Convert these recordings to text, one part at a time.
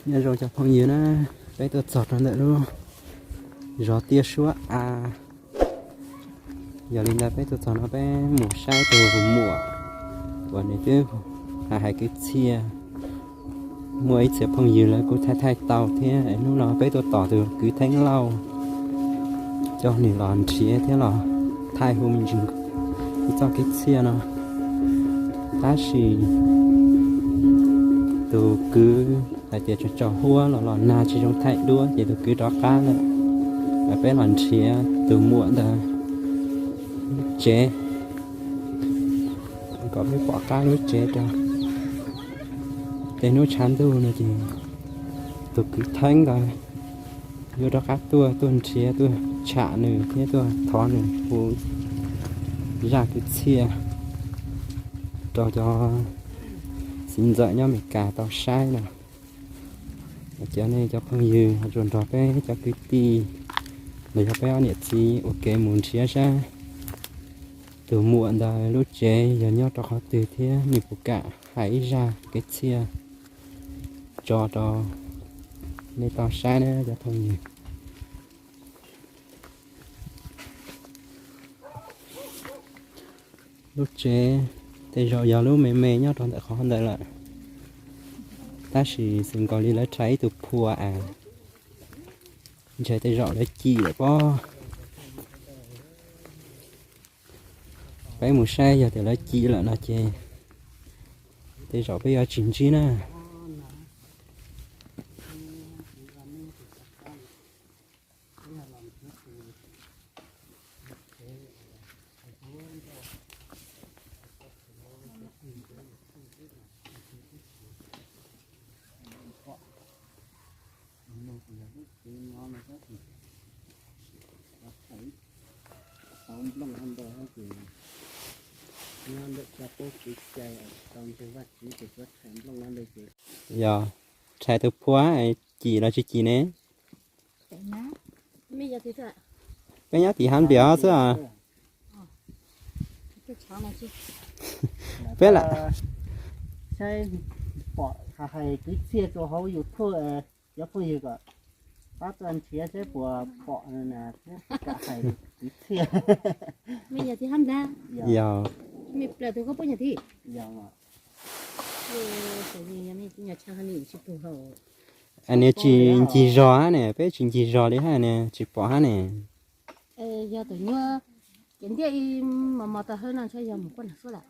Nyob zoo cov phooj ywg na, peb tuaj txog rau ntawm lub zos Tiaj Suab A. Yog li ntawd peb tuaj txog no peb mus saib tus muam uas nws twb hais hais kwv txhiaj. Muaj ib txhia phooj ywg lawv kuj thaij thaij tau thiab. Hnub no peb tuaj tos tus kwv Theeb Lauj coj nws los nrhiav thiab los thaij hu me ntsis ib txoj kwv txhiaj no. Tab sis tus kwv hais tias tsaus tsaus huab los los nag tsis zoo thaij duab ces tus kwv rov qab lawm. Peb los nrhiav tus muam ntawd lub tsev kom peb pom qab lub tsev rau. Tej hnub tshav ntuj no ces tus kwv Theeb ntawd yuav rov qab tuaj, tuaj nrhiav, tuaj tsham nws thiab tuaj thov nws hu zaj kwv txhiaj rau cov txiv ntxawm nyob Amelikas tau saib no. Cov nej cov phooj ywg ho tsuas nrog peb cov kwv tij los yog peb ob niam txiv ua ke mus nrhiav saib tus muam ntawd lub tsev yog nyob rau qhov twg thiab nws puas kam hais ib zaj kev txhiaj tso rau nej tau saib na cov phooj ywg. Lub tsev tej zaum yog lub me me nyob rau ntawm qhov ntawd lawm, tab sis xwm nkaus li lawv rhais ib tug phua es ntshe tej zaum lawv cim lawm pob. Peb mus saib yog tias lawv cim lawm no ces tej zaum peb yuav tsis ntsib na. Yog rhais tus phua cim los tsis cim ne? Peb nyob tim hav npias xwb. Peb lam saib pom hais kwv txhiaj rau hauv YouTube, cov phooj ywg kom pab tuaj nrhiav saib puas pom thiab puas kam hais kwv txhiaj. Yog. Niag tsis ncig zog hab ne, peb tsis ncig zog li hab ne, tsis pom hab ne. Yog tus nyuaj, ces ntiaj ib mos mos tau hawb no ntshe yog mus kuaj nag suab lawm.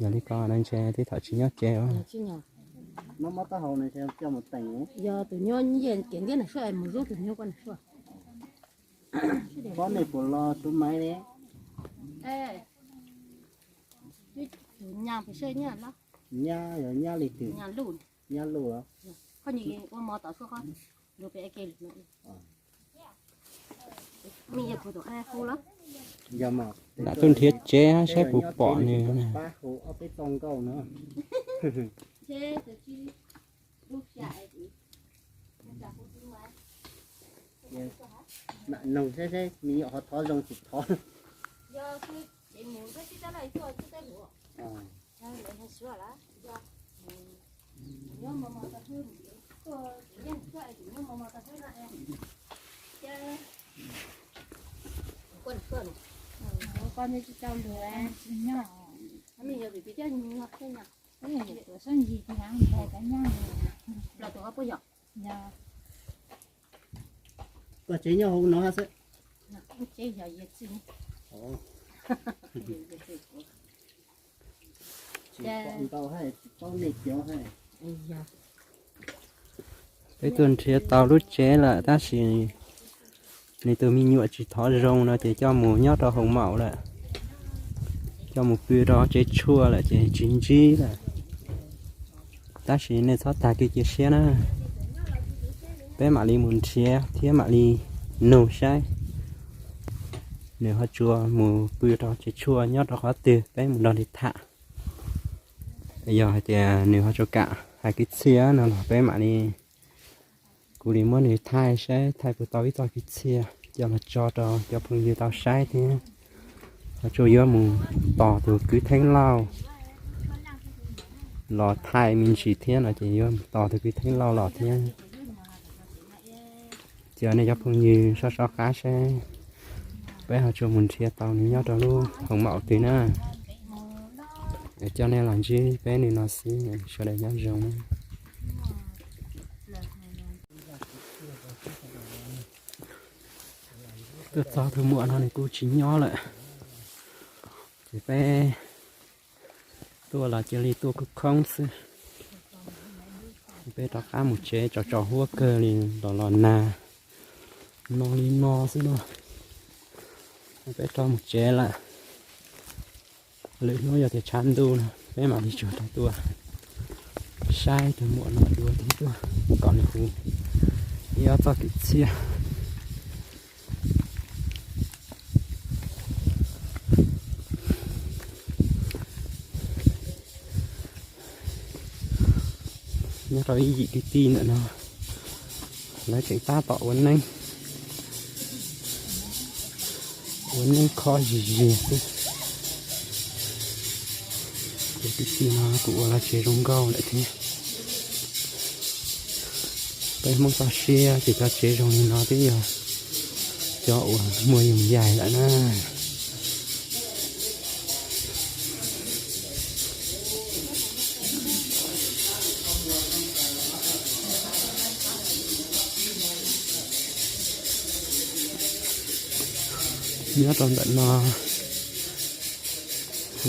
Yog li ko no ntshe tej thaum tsis nyob tsev. Yog tus nyuaj kev ntiab nag suab es mus zub tus nyuaj kuaj nag suab. Pob nej puas los tus maiv li? Nyab, yog nyab li twg? Nyab luj. Koj nyiam ua mov tom suab qhov nrug pem ke lwm no. Lam tuaj nrhiav tsev saib puas pom nws. Mam noog saib saib nws yuav ho thov zoo tsis thov. Koj tsev nyob hauv no xwb. Peb tuaj nrhiav tau lub tsev lawm tab sis nws tus me nyuam tsis thov zoo no ces coj mus nyob rau hoo maum lawm, coj mus pw rau tsev tshuaj lawm ces tsis ntsib lawm. Tab sis nej txhob tag kev cia siab na, peb mam li mus nrhiav thiab mam li nug saib nws ho tsuas mus pw rau tsev tshuaj nyob rau qhov twg peb mus nrog nws tham. Yog hais tias nws ho tsuas kam hais kwv txhiaj no los peb mam li, kuv li muab nws thaij saib thaij puas tau ib txoj kwv txhiaj coj los tso rau cov phooj ywg tau saib thiab. Ho tsuas yuav mus tos tus kwv Theeb Lauj los thaij me ntsis thiab no ces yuav tos tus kwv Theeb Lauj los thiab. Ces nej cov phooj ywg soj soj qab seb peb ho tsuas mus nrhiav tau nws nyob rau lub hoos maum twg na. Coj nej los ntsib peb nws no xwb, sawv daws nyob zoo na. Tuaj txog tus muam no nws kuj tsis nyob lawm, ces peb tuaj los cia li tuaj khoob khoob xwb. Peb rov qab mus tsev, tsaus tsaus huab kawg li, los los nag no li no xwb no. Peb rov mus tsev lawm. Lwm hnub yog tias tshav ntuj no peb mam li tsuag rov tuaj saib tus muam no dua thiab tuaj kom nws hu ib ob txoj kwv txhiaj. Nyob rau ib yim kwv tij ntawm no, lawv tseem tab tom ua neeb, ua neeb khob zis zis xwb. Ces kwv tij no kuj ua lawv tsev zoo nkauj lawm thiab. Peb Hmoob toj siab ces cov tsev zoo li no twb yog cov uas muaj yoos yaig lawm na. Nyob rau ntawm no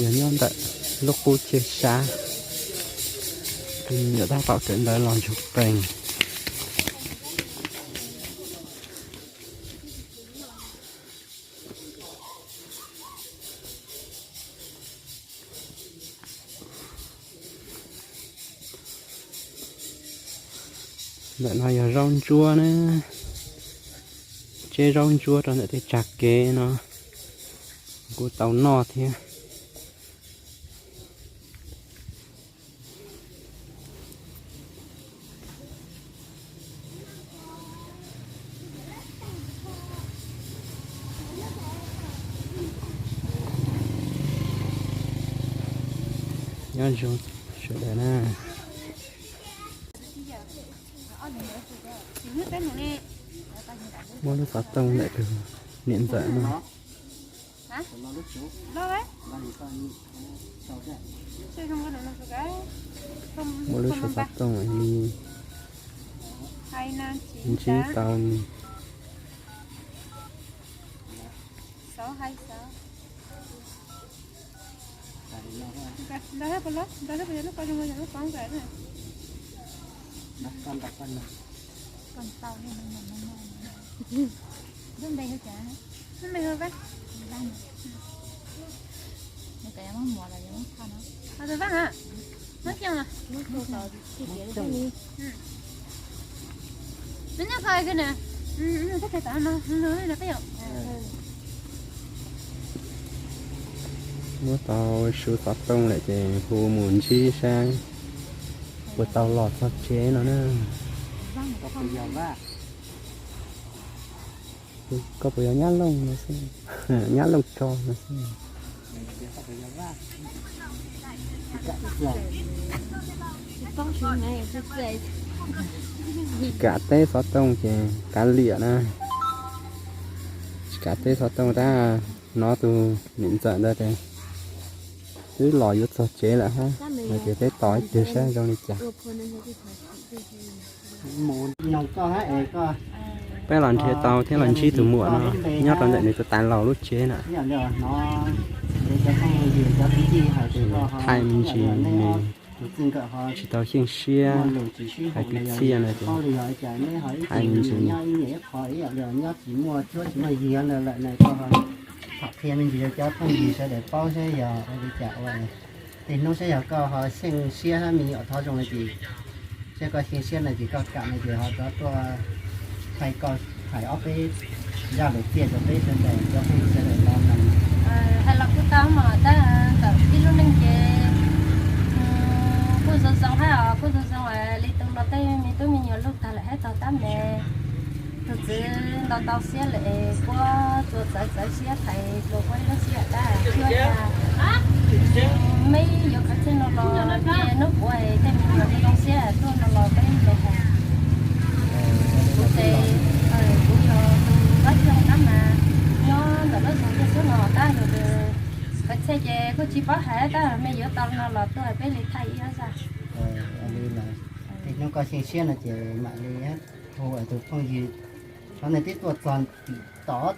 yog nyob ntawm lub qub cheb sab, tus me nyuam tab tom kawm ntawv los ntsug qees. Ntawm no yog zaub ntsuab na, tseb zaub ntsuab rau ntawm tej tsag kev no, kuj tau noj thiab. Nyob zoo sawv daws na. Muab lub xov tooj ntawm tus niam ntxawm no. Muab lub suav xov tooj li ntsib tau. Muab tau suav xov tooj lawm ces hu mus ntsib saib puas tau los txog tsev no na. Koj puas yog Nyab Looj no xwb, Nyab Looj Tso no xwb. Tsis kam teb xov tooj ces kav liam na. Tsis kam teb xov tooj tab hnov tus niam ntxawm ntawd tias twb los yuav txog tsev lawm hab, no ces peb tos ib pliag saib zoo li cas. Peb los nrhiav tau thiab los ntsib tus muam no nyob rau ntawm nws tus tais laus lub tsev na. Thaij me ntsis nws tsis tau xyeej siab hais kwv txhiaj no ces thaij me ntsis. Tej hnub saib yog koj ho xyeej siab hab me nyuam thov zoo le ces, saib koj xyeej siab no ces koj kam no ces ho rov tuaj thaij koj hais ob peb zaj lus txiaj rau peb sawv daws cov phooj ywg sawv daws tau mloog. Hais los kuj tau mas tab ntawm ib lub neej ces kuj zoo zoo hab os, kuj zoo zoo li tus no tej me tub me nyuam luj tag lawm hab tog tab mev. Tus txiv ntau ntau siab lawm es puab tsuas txawv txawv siab thaiv dlua puab ib lub siab tas thiab. Meb yuav kawm txuj no los ces hnub puav es tej me nyuam zoo zoo siab tuaj no los peb los hais. Kuv ces kuv yog tus vab xyooj tab mas nyob ntawm lub zos tiaj xwb no tab yog kawm txuj ces kuj tsis paub hais tab mej yuav tau no los tuaj peb li thaij ib ob zaj. Li lawm, tej hnub koj xyeej siab no ces mam li hu tus phooj ywg, qhov ntawd twb tuaj txog tim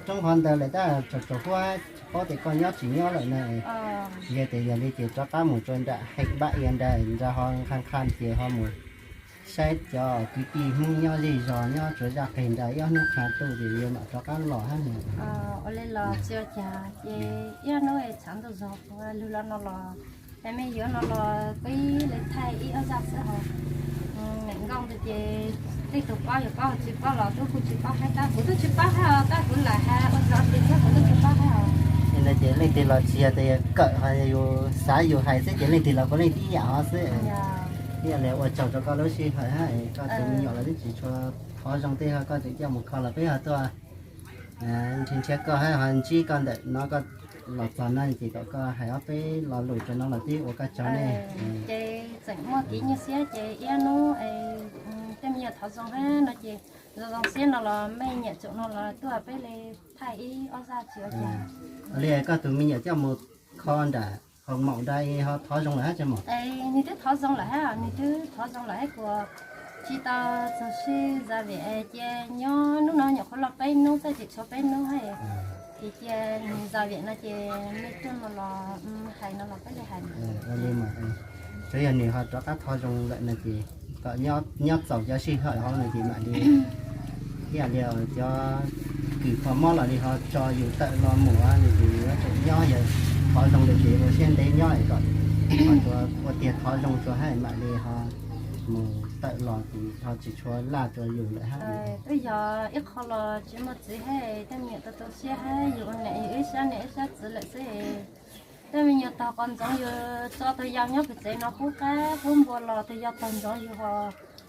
tom roob hov ntawd lawm tab tsaus tsaus huab tsis paub tias koj nyob tsis nyob lawm na. Yog tias yog li ces rov qab mus rau nram Heem Npab Ia nrad nrad ho nqha nqha ces ho mus saib cov kwv tij Hmoob nyob zej zos nyob tsuas zaj qis nrad ib ob hnub qha tuj ces yuav mam rov qab los hab na. Ua li los tsis ua cas ces ib ob hnub tshav ntuj zog lug los no los, es mej yuav no los peb li thaij ib ob zaj xwb hos. Neem nkauj ntawd ces tej tug paub yog paub, tsis paub los tub kuj tsis paub hab tab kuv twb tsis paub hab os tab kuv lam hais ua tso tis thiab kuv twb tsis paub hab os. Li ntawd ces leej twg los tsis yog tias kawm ho yus xav yus hais xwb ces leej twg los puav leej tib yam hov xwb. Ib yam li ua tsaug rau koj lub sij hawm hab koj tus me nyuam los twb tsis tshua thov zoo tej ho koj tseem coj mus kho los peb ho tuaj nrhiav nrhiav koj hab ho ntsib koj ntawm no koj los txog no ces kom koj hais ob peb lo lus rau no los twb ua koj tsaug ne. Ces tseem muaj kev nyuaj siab ces ib ob hnub tej me nyuam thov zoo hab no ces zoo zoo siab no los mej nyiam tsaum no los tuaj peb li thaij ib ob zaj tsis ua cas. Li koj tus me nyuam coj mus kho nram Hoo Maum nrad ho thov zoo lawm hab tsis mog? Nws twb thov zoo lawm hab, nws twb thov zoo lawm hab kuas tsis tau txog sij za viam cia nyob hnub no nyuam qhuav los peb hnub txawj tsis tshuav peb hnub hab. Ces cia nws za viam no ces mej tuaj no los hais no los peb li hais. Tsuav yog nws ho rov qab thov zoo lawm no ces kom nyob txaus cov sij hawm hauv no ces mam li ib yam li cov kws kho mob los li ho tso yus tawm los mus no ces yuav tsum nyob yog thov zoo lawm ces ua siab ntev nyob kom ho tsuas ua tiag thov zoo tsuas hab mam li ho mus tawm los ces ho tsis tshua laj rau yus lawm hab. Twb yog ib qho los tsis muaj txiv hab tej me nyuam tu tu siab hab yus ua niam yus ib sab niam ib sab txiv lawm xwb. Tej me nyuam tog qos ntxoov yus tso tug yau nyob pem tsev no qub qab qub npua los tug yau tog ntxoov yus ho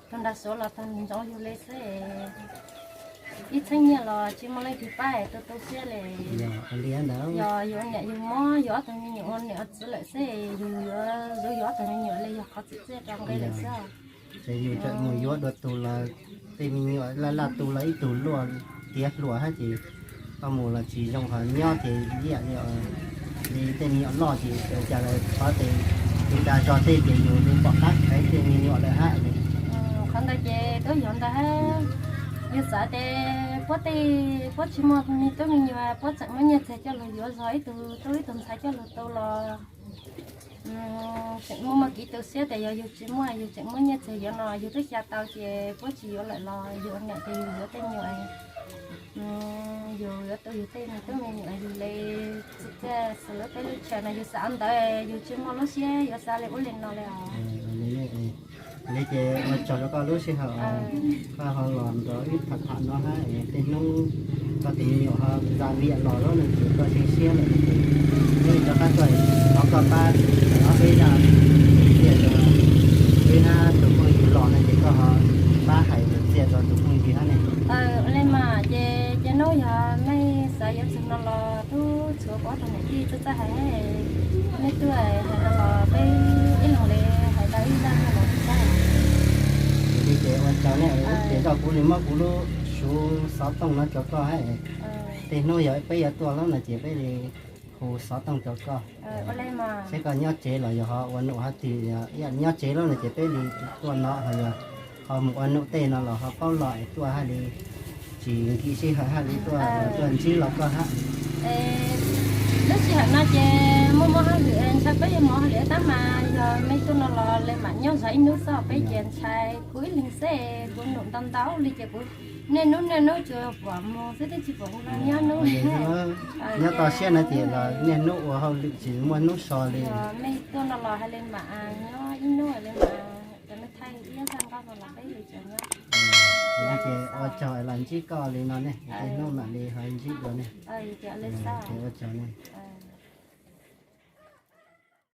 tug nrag suav los tog ntxoov yus li xwb. Ib txheeb nyiaj los tsis muaj leej twg pab tu tu siab li. Yog yus ua niam yus mob yus ob tug me nyuam ua niam ua txiv lawm xwb yus yuav zuv yus ob tug me nyuam li yog qhov txim txiaj rau nqi lawm xwb. Ces yus tseem mus yuav dua tus los tej me nyuam laj laj tu los ib tug luaj tiav hluas hab ces koj mus los tsis zoo ho nyob ces ib yam li li tej me nyuam loj ces ua cas los qhov tes tus dag zog tej ces yus li pom qab khaiv tej me nyuam lawm hab. Qhov ntawd ces twb yog ntawd hab, yus xav tias puab tej puab tsis muaj me tub me nyuam puab tseem muab nyiaj txiag coj lug yuav zog ib tug tub ib tug ntxhais coj lug tu los tseem muaj muaj kev tu siab tes yog yus tsis muaj yus tseem muab nyiaj txiag yuav no yus twb xya tau ces puab tsis yuav lawm los yus ua niam ces yus yuav tej me nyuam, yus yuav tu yus tej me tub me nyuam yus li xwb lub teb lub chaw no yus xav ntawd yus tsis muaj lub siab yuav xav li ub li no li os. Li ces ua tsaug rau koj lub sij hawm koj ho los nrog wb tham tham no hab es tej hnub koj tus me nyuam ho txav viam los lawm no ces koj xyeej siab lawm no ces wb rov qab tuaj thov koj pab ob peb zaj txiaj rau wb hab tus phooj ywg los no ces koj ho pab hais lus txiaj rau tus phooj ywg hab ne. Ua li mas ces ces hnub yog mej xav yuav txug no los tub txhua pab tug niam tij txawj txawj hais, mej tuaj hais no los peb ib leeg li hais tau ib zaj no los txawj. Ces ua tsaug ne, ces koj kuv li muab kuv lub suv xov tooj no rau koj hab. Tej hnub yog peb yuav tuaj lawm no ces peb li hu xov tooj rau koj. Saib koj nyob tsev los yog ho ua num hab twg, yog nyob tsev lawm no ces peb li tuaj no, ho yog ho mus ua num tej no los ho paub los es tuaj hab li, tsis nkim sij hawm hab li tuaj, tuaj ntsib los koj hab. Lub sij hawm no ces muaj muaj hauj lwm ntshai peb yuav mus hauj lwm tab mas yog mej tuaj no los li mam nyob zog ib hnub xwb, peb ces ntshai kuv ib leeg xwb, kuv num ntau ntau li ces kuv niaj hnub niaj hnub tsuas pom mus xwb twb tsis pom nyob hnub. Nyob toj siab no ces los niaj hnub ua hauj lwm tsis muaj hnub so li. Mej tuaj no los hais li mam nyob ib hnub li mam cov mej thaij ib zaj nkauj no los peb li cov nyob. Ces ua tsaug los ntsib koj li no ne, tej hnub mam li ho ntsib dua ne. Ces ua tsaug ne.